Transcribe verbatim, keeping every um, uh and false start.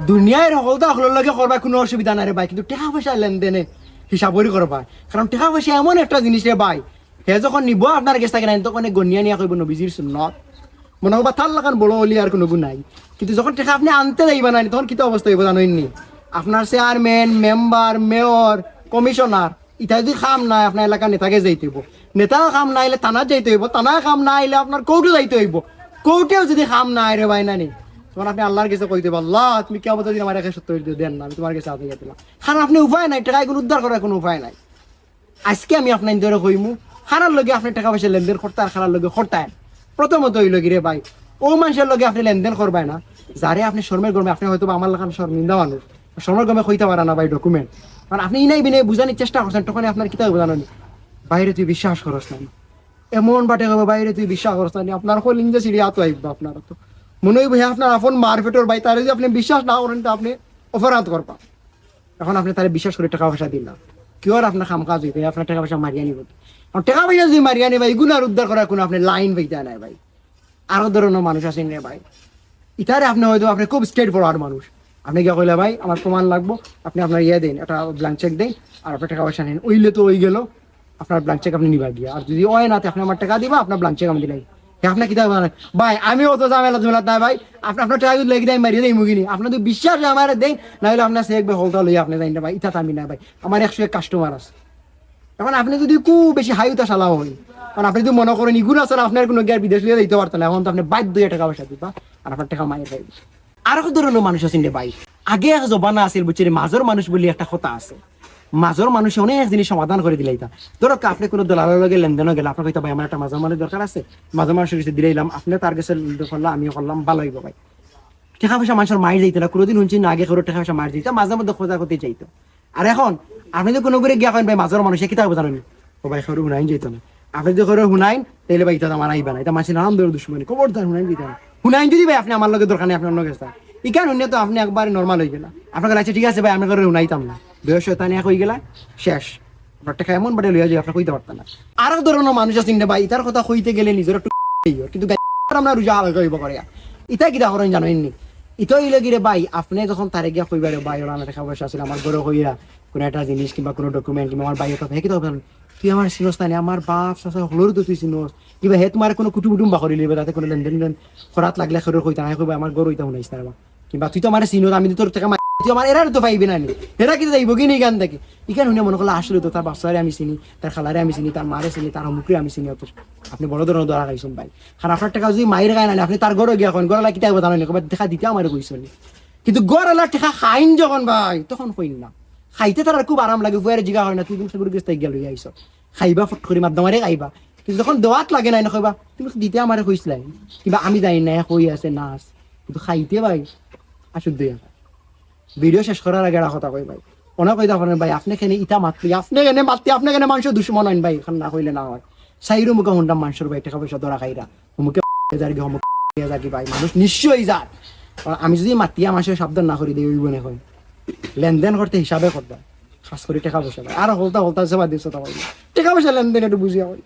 দুনিয়ার হকলতা হকলর লগে করবা, কুনু অসুবিধা নাই রে ভাই, কিন্তু টেকা পয়সা লেনদেনে হিসাব করি করবা। কারণ টেকা পয়সা এমন একটা জিনিস রে ভাই, হে যখন নিবো আপনার গেছ থাকি নাইন, তখন হে গনিয়া নিয়া কইবো নবীজির সুন্নত। মনে করবা তার লাখান বড় অলি আর কুনু গুণ নাই। কিন্তু যখন টেকা আপনে আনতে যাইবা নাইন, তখন কিতা অবস্থা অইবো জানইন নি? আপনার চেয়ারম্যান, মেম্বার, মেয়র, কমিশনার, ইতা যুদি কাম নায়, আপনার এলাকার নেতার গেছ যাইতে অইবো। নেতাও কাম না আইলে থানাত যাইতে অইবো, থানায় কাম না আইলে আপনার কোর্টো যাইতে অইবো। কোর্টেও যুদি কাম না আয় রে ভাই নানি, তখন আপনে আল্লার গেছে কইতে অইবো, "আল্লা, তুমি কিয়ামতর দিন আমারে একে সত্য করি দেন না, আমি তুমার গেছে আতে গেছিলাম।" কারণ আপনে উপায় নাই, টেকা ইগুন উদ্ধার করার কুনু উপায় নাই। আইজকে আমি আপনাইনতরে কইমু, কারার লগে আপনে টেকা পয়সা লেনদেন করতা আর কারার লগে করতা না। প্রথমত অইলো গি রে ভাই, অউ মানষর লগে আপনে লেনদেন করবায় না, যারে আপনে শরমর গরমে, আপনে হয়তো বা আমার লাখান শরমিন্দা মানুষ, শরমর গরমে কইতা পারা না ভাই document। কারণ আপনে ইনাই বিনাই বুঝানির চেষ্টা করছইন, তখন আপনার কিতা অইবো জানইন নি? "ভাইরে তুই বিশ্বাস করস না।" এমন বাটে কইবো, "ভাইরে তুই বিশ্বাস করস না নি?" আপনার কলিজা ছিড়িয়া আতো আইবো আপনার তো। মনে অইবো হে আপনার আপন মার পেটর ভাই, তারে যুদি আপনে বিশ্বাস না করইন, তে আপনে অপরাধ করবা। এখন আপনে তারে বিশ্বাস করি টেকা পয়সা দিলা, কিওর আপনার কাম কাজ অইতো, আপনার টেকা পয়সা মারিয়া নিবো। কারণ টেকা পয়সা যুদি মারিয়া নিবা, ইগুন আর উদ্ধার করার কুনু আপনে লাইন পাইতা নায় ভাই। আরো ধরনর মানুষ আছইন রে ভাই, ইতারে আপনে হয়তো, আপনে খুব straight forward মানুষ, আপনে গিয়া কইলা, "ভাই, আমার প্রমাণ লাগবো, আপনে আপনার ইয়ে দেইন, একটা blank cheque দেইন, আর আপনার টেকা পয়সা নেইন।" অইলে তো অইগেলো, আপনার blank cheque আপনে নিবা গিয়া। আর যুদি অয় না, তে আপনে আমার টেকা দিবা, আপনার blank cheque আমি দিলাই। হে আপনে কিতা জানইন? ভাই, আমি অত ঝামেলা ঝামেলাত নাই ভাই, আপনে আপনার টেকা যুদি লেখি দেইন, মারিয়া দেইমু গি নি, আপনে যুদি বিশ্বাস অয় আমারে দেইন, না অইলে আপনার চেক বা হকলতা লইয়া আপনে যাইন রে ভাই, ইতাত আমি না ভাই, আমার একশো এক customer আছে। এখন আপনে যুদি খুব বেশি হাই উতা শালা অইন, কারণ আপনে যুদি মনে করইন ইগুন আছে, আপনার কুনু গিয়া বিদেশ লইয়া যাইতা পারতা না, এখন তো আপনে বাধ্য অইয়া টেকা পয়সা দিবা, আর আপনার টেকা মারিয়া খাইবা। আরো ধরনর মানুষ আছইন রে ভাই, আগে এক জমানা আছিল, বুঝছইন নি, মাজর মানুষ বুলি একটা কথা আছে। মাজর মানুষে অনেক জিনিস সমাধান করি দিলাইতা। ধরউক্কা, আপনে কুনু দালালর লগে লেনদেনো গেলা, আপনে কইতা, "ভাই, আমার একটা মাজর মানুষ দরকার আছে, মাজর মানুষর গেছে দিলাইলাম, আপনে তার গেছে করলা, আমিও করলাম, ভালা অইবো ভাই।" টেকা পয়সা মানষর মাইর যাইতো না, কুনুদিন হুনছি না আগে কেউর টেকা পয়সা মাইর যাইতো, মাঝে মধ্যে খোঁজা করতে যাইতো। আর এখন আপনে যুদি কুনুগুরে গিয়া কইন, "ভাই, মাজর মানুষ, কিতা অইবো জানইন নি?" "ও ভাই, কেউরে হুনাইন যাইতো না।" আপনে যুদি কেউরে হুনাইন, তাইলে ভাই, ইতা আমার আইবা না, ইতা মানষর নাম ধরে দুশমনি, খবরদার হুনাইন যাইতো না। হুনাইন যুদি ভাই, আপনে আমার লগে দরকার নাই, আপনে অন্য গেছে। ইখান হুনিয়া তো আপনে একবারে normal অইগেলা। আপনে কইলা, "আচ্ছা, ঠিক আছে ভাই, আমি কেউরে হুনাইতাম না।" বেশ, শয়তানি এক অইগেলা, শেষ। আপনার টেকা এমন বাটে লইয়া যাইবো, আপনে কইতা পারতা না। আরো ধরনর মানুষ আছইন রে ভাই, ইতার কথা কইতে গেলে নিজর একটু অয়, কিন্তু গাই আমরা রোজা হালকা অইবো করিয়া। ইতা কিতা করইন জানইন নি? ইতা অইলো গি রে ভাই, আপনে যখন তারে গিয়া কইবা রে ভাই, ওলা আমার টেকা পয়সা আছিল, আমার ঘরো কইরা কুনু একটা জিনিস কিংবা কুনু document কিংবা আমার ভাইর কথা, হে কিতা কইবা, "তুই আমারে চিনস না নি, আমার বাপ চাচা হকলরে তো তুই চিনস, কিংবা হে তুমারে কুনু কুটুম উটুম বা করি লইবা, তাতে কুনু লেনদেন দেন করাত লাগলে কেউরে কইতা না, কইবা আমার ঘরো ইতা হুনাইস না রে বা।" কিংবা তুই তো আমারে চিনস, আমি তো তোর টেকা মারি, তুই আমার এরারে তো পাইবি না নি, এরা কিতা যাইবো গি নি ইখান থাকি? ইখান হুনিয়া মনে করলা আসলে তো তার বাচ্চারে আমি চিনি, তার খালারে আমি চিনি, তার মারে চিনি, তার অমুকরে আমি চিনি, অথচ আপনে বড় ধরনর ধরা খাইছইন ভাই। কারণ আপনার টেকা যুদি মাইর খায় না নি, আপনে তার ঘরো গিয়া কইন, ঘরআলা কিতা কইবো জানইন নি, কইবা, "দেখা দিতে আমারে কইছইন নি।" কিন্তু ঘরআলা টেকা খাইন যখন ভাই, তখন কইন না। খাইতে তারার খুব আরাম লাগে, ফুয়ারে জিগা কয় না, "তুই কোন সাগুর গেছ থাকি গিয়া লইয়া আইছস?" খাইবা ফট করি মাত দমারে খাইবা। কিন্তু যখন দেওয়াত লাগে নায় না কইবা, "তুমি দিতে আমারে কইছলায়।" কিংবা আমি জানি না, কই আছে না আছে। কিন্তু খাইতে ভাই, আসুদ্ধ অইয়া যায়। ভিডিও শেষ করার আগে একটা কথা কই ভাই। অনেকে কইতা পারইন, "ভাই, আপনে কেনে ইতা মাতলি, আপনে কেনে মাতলি, আপনে কেনে মানষর দুশমন অইন ভাই?" ইখান না কইলে না অয়। চাইরো মুখা হুনরাম মানষর ভাই, টেকা পয়সা ধরা খাইরা। অমুকে যার গি, অমুকে যার গি ভাই, মানুষ নিঃস্ব অইযার। আর আমি যুদি মাতিয়া মানষরে সাবধান না করি দেই, অইবো নি কইন। লেনদেন করতে হিসাবে করবা। খাস করি টেকা পয়সা ভাই। আর হকলতা হকলতা সেবা দিছো তা ভাই। টেকা পয়সা লেনদেন একটু বুঝিয়া করি।